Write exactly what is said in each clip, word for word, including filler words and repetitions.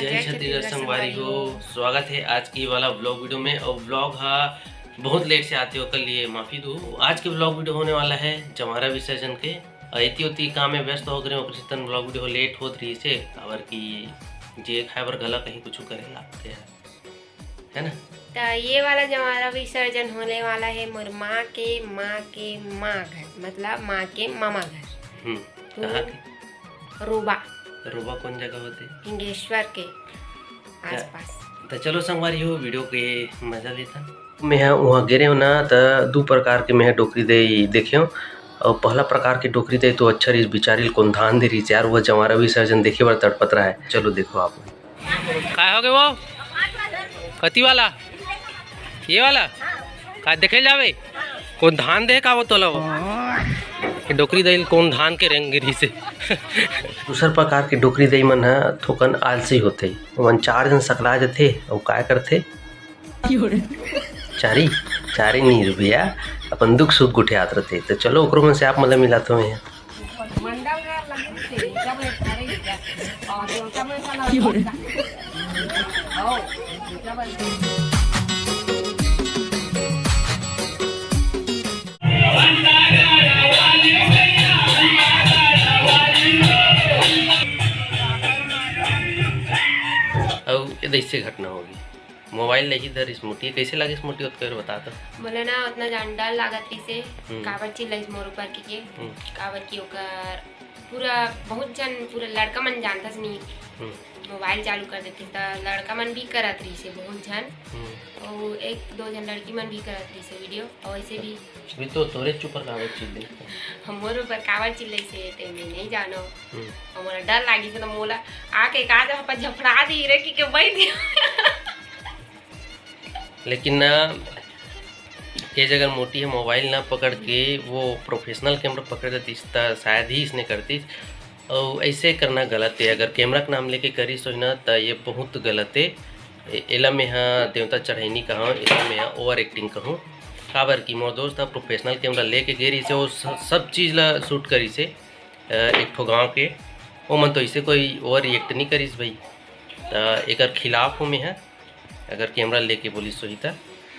जय छत्तीसगढ़ संगवारी हो, स्वागत है आज की वाला व्लॉग वीडियो में। और व्लॉग हा बहुत लेट से आते हो, ओकर लिए माफी दो। आज के व्लॉग वीडियो होने वाला है जंवारा विसर्जन के। और एती ओती काम में व्यस्त हो गए, ओकर सेती व्लॉग वीडियो लेट होत रहिसे, काबर कि जे खाए बर घला कहीं कुछ करे लागथे, है ना? त ये वाला जंवारा विसर्जन होने वाला है मोर माँ के माँ के माँ घर, मतलब माँ के मामा घर। हम्म, तो कहाँ के? रोबा। रोबा कौन जगह होथे? हिंगेश्वर के आसपास। त चलो संगवारी हो, वीडियो के मजा लेथन। मैं ह उहाँ गे रेहेंव ना, त दू प्रकार के मैं ह डोकरी दई देखेंव। और पहला प्रकार के डोकरी दई तो अच्छा रहिस, बिचारी ल कोन धान दे रहिस यार, वो जंवारा विसर्जन देखे बर तड़पत रहा है। चलो देखो आप। काय हो गए वो? कति वाला? ये वाला? का देखे जावे? कोन धान दे का वो तोला वो? ये डोकरी दई ल कोन धान के रेंग गिरी से? दूसर प्रकार के डोकरी दई मन ह थोकन आलसी होथे, ओमन चार झन सकला जथे अउ काय करथे? चारी, चारी नहीं रे भैया, अपन दुख सुख गोठियात रथे। तो चलो ओकरो मन से आप मन ला मिलात हूँ मैं। अउ ये दइसे घटना होगी। मोबाइल नहीं धरिस मोटी, कैसे लागिस मोटी ओतका बेर बता तो। मोला ना ओतना जान डर लागत रहिसे, हम्म। काबर चिल्लाइस मोर ऊपर के, के? हम्म। काबर कि ओकर पूरा बहुत झन, पूरा लड़का मन जानथस नहीं। हम्म। मोबाइल चालू कर देथे त लड़का मन भी करत रहिसे बहुत झन। हम्म। अउ एक दो झन लड़की मन भी करत रहिसे वीडियो, अउ ऐसे भी। अभी तो तोरे ऊपर काबर चिल्लाइस? हम मोर ऊपर काबर चिल्लाइसे ते मैं नहीं जानो। हम्म। अउ मोला डर लागिस त मोला आके का जब अपन झफड़ा दी रे कि के बैठ गया। लेकिन ना, ये जगह मोटी है, मोबाइल ना पकड़ के वो प्रोफेशनल कैमरा पकड़ देती त शायद ही इसने करती। और ऐसे करना गलत है। अगर कैमरा के नाम लेके करिस होही ना, त ये बहुत गलत है। ए-, एला मैं हा देवता चढ़ाई नहीं कहूँ, एला मैं हा ओवर एक्टिंग कहूँ। काबर कि मोर दोस्त हा प्रोफेशनल कैमरा लेके गे रहिसे, वो स-, सब चीज़ ला शूट करिसे। अ, एक ठो गाँव के, ओमन तो ऐसे कोई ओवर रिएक्ट नहीं करिस भाई। त एकर खिलाफ हूँ मैं हा, अगर कैमरा लेके बोलिस होही त।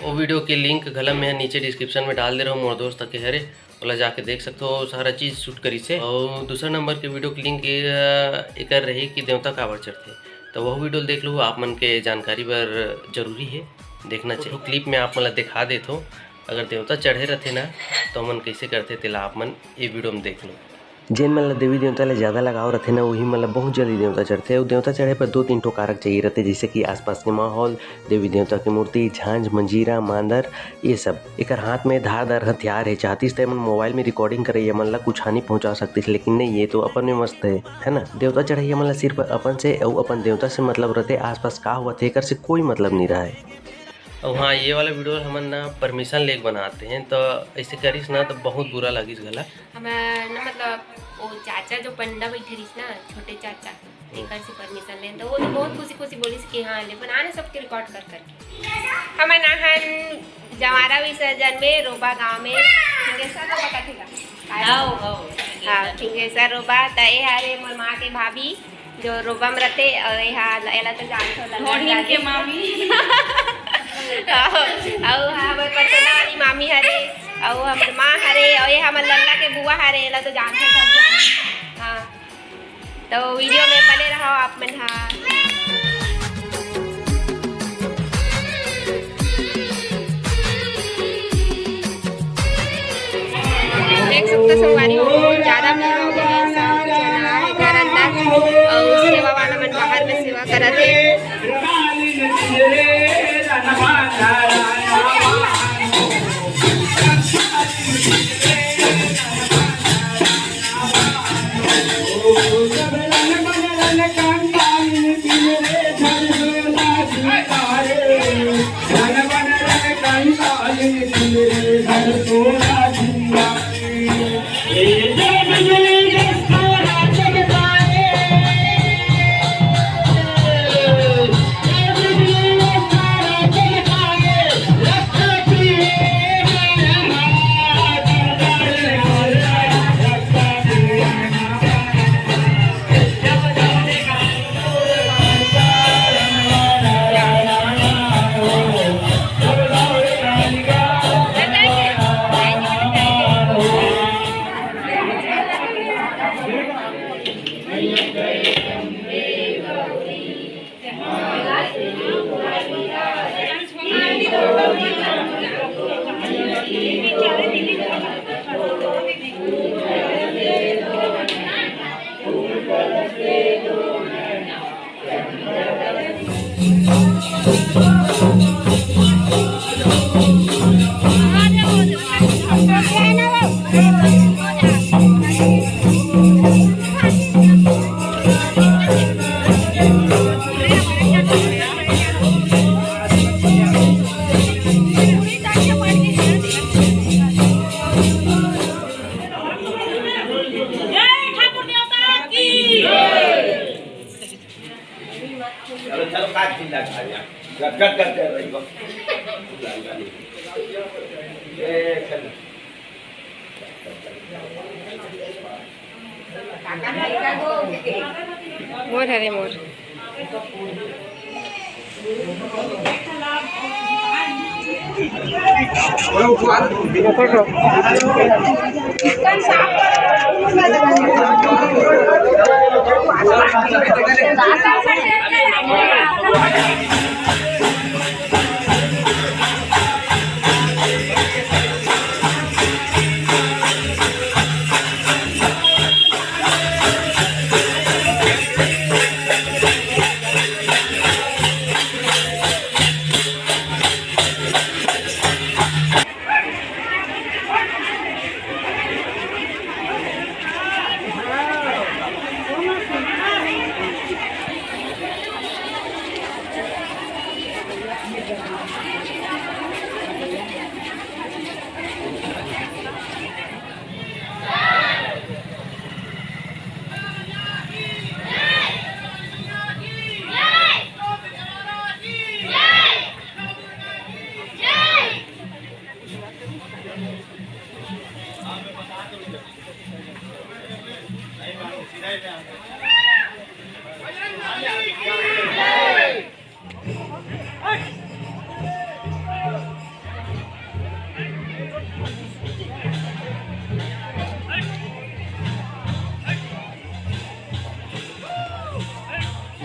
वो वीडियो के लिंक घला मैं नीचे डिस्क्रिप्शन में डाल दे रहा हूँ, मोर दोस्त के हरे, ओला जाके देख सकते हो, सारा चीज़ शूट करिसे। और दूसरा नंबर के वीडियो के लिंक ये, अ, एकर रही कि देवता काबर चढ़थे, तो वह वीडियो देख लो, आप मन के जानकारी बर जरूरी है, देखना चाहिए। क्लिप में आप मन ला दिखा देत हो, अगर देवता चढ़े रहथे ना, तो मन कैसे करथे, तेला आप मन ये वीडियो में देख लो। जेन मन ला देवी देवता ले ज्यादा लगाव रथे ना, वही मन ला बहुत जल्दी देवता चढ़थे। अउ देवता चढ़े पर दो तीन ठो कारक चाहिए रथे, जैसे कि आसपास के माहौल, देवी देवता के मूर्ति, झांझ, मंजीरा, मांदर, ये सब। एकर हाथ में धारदार हथियार है, चाहतिस त एमन मोबाइल में रिकॉर्डिंग करइया मन ला कुछ हानि पहुंचा सकतिस, लेकिन नहीं, ये तो अपन में मस्त है, है ना? देवता चढ़इया मन ला सिर्फ अपन से अउ अपन देवता से मतलब रथे, आसपास का होवत हे, एकर से कोई मतलब नहीं रहे। अउ हाँ, ये वाला वीडियो हमन ना परमिशन लेके बनाते हैं, तो ऐसे करिस ना तो बहुत बुरा लगिस घला। हमार ना मतलब वो चाचा जो पंडा बैठे रहिस ना, छोटे चाचा, हम्म। एकर से परमिशन लेन, तो वो तो बहुत खुशी खुशी बोलिस कि हाँ ले, पर आने सबके रिकॉर्ड कर करके। हमन आहन जंवारा विसर्जन में रोबा गांव में सिंगेश्वर रोबा कथे का? आओ, आओ, हाँ, सिंगेश्वर रोबा। त ए हरे मोर माँ के भाभी, जो रोबा में रथे, अउ एहा, एला तो जानथो, लल्ला ढोढ़िन के जाने। मामी। अउ, अउ हाँ, हमर परसोला वाली मामी हरे, अउ हमर माँ हरे, अउ ये हमर लल्ला के बुआ हरे, एला तो जानथो सब जन। हाँ, तो वीडियो में बने रहो आप मन हा। देख सकते हो संगवारी हो, बहुत ज्यादा भीड़ हो गई है, सब जना है घर अंदर और सेवा वाला मन बाहर में सेवा करत है। चलो, चलो, काट चिल्ला खा लिया। गट, गट, गट कर रही हो। ए, चलो। मोर हरे मोर।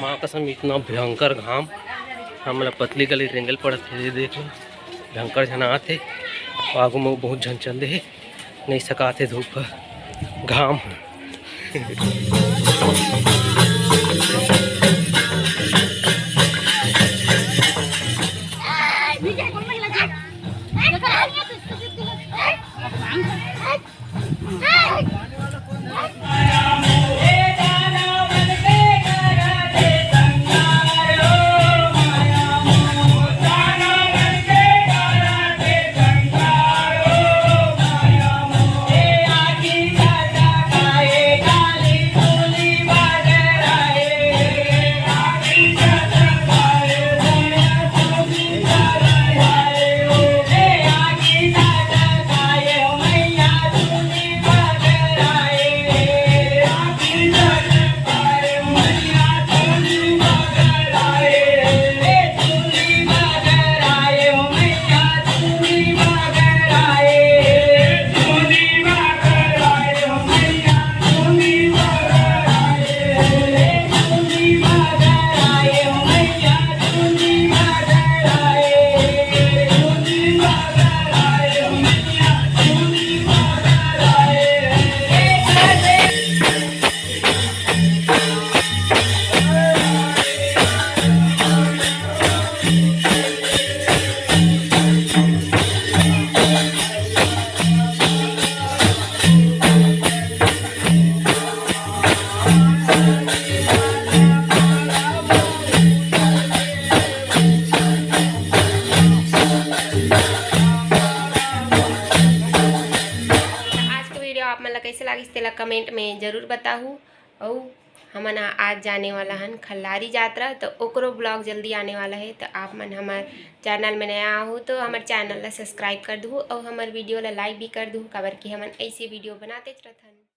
माँ कसम, इतना भयंकर घाम, हमला पतली गली रेंगल पड़त हे। ये देखो, भयंकर झन आत हे, आगू में बहुत झन चल दे हे, नहीं सकात हे धूप ह, घाम ह। आज के video आप मन ला कैसे लागिस, तेला comment में जरूर बताहू। अउ हमन ह आज जाने वाला हन खल्लारी जात्रा, तो ओकरो vlog जल्दी आने वाला हे। तो आप मन हमर channel में नया आहू तो हमर channel ला subscribe कर दूहू अउ हमर video ला like भी कर दूहू, काबर कि हमन ऐसे video बनातेच रहथन।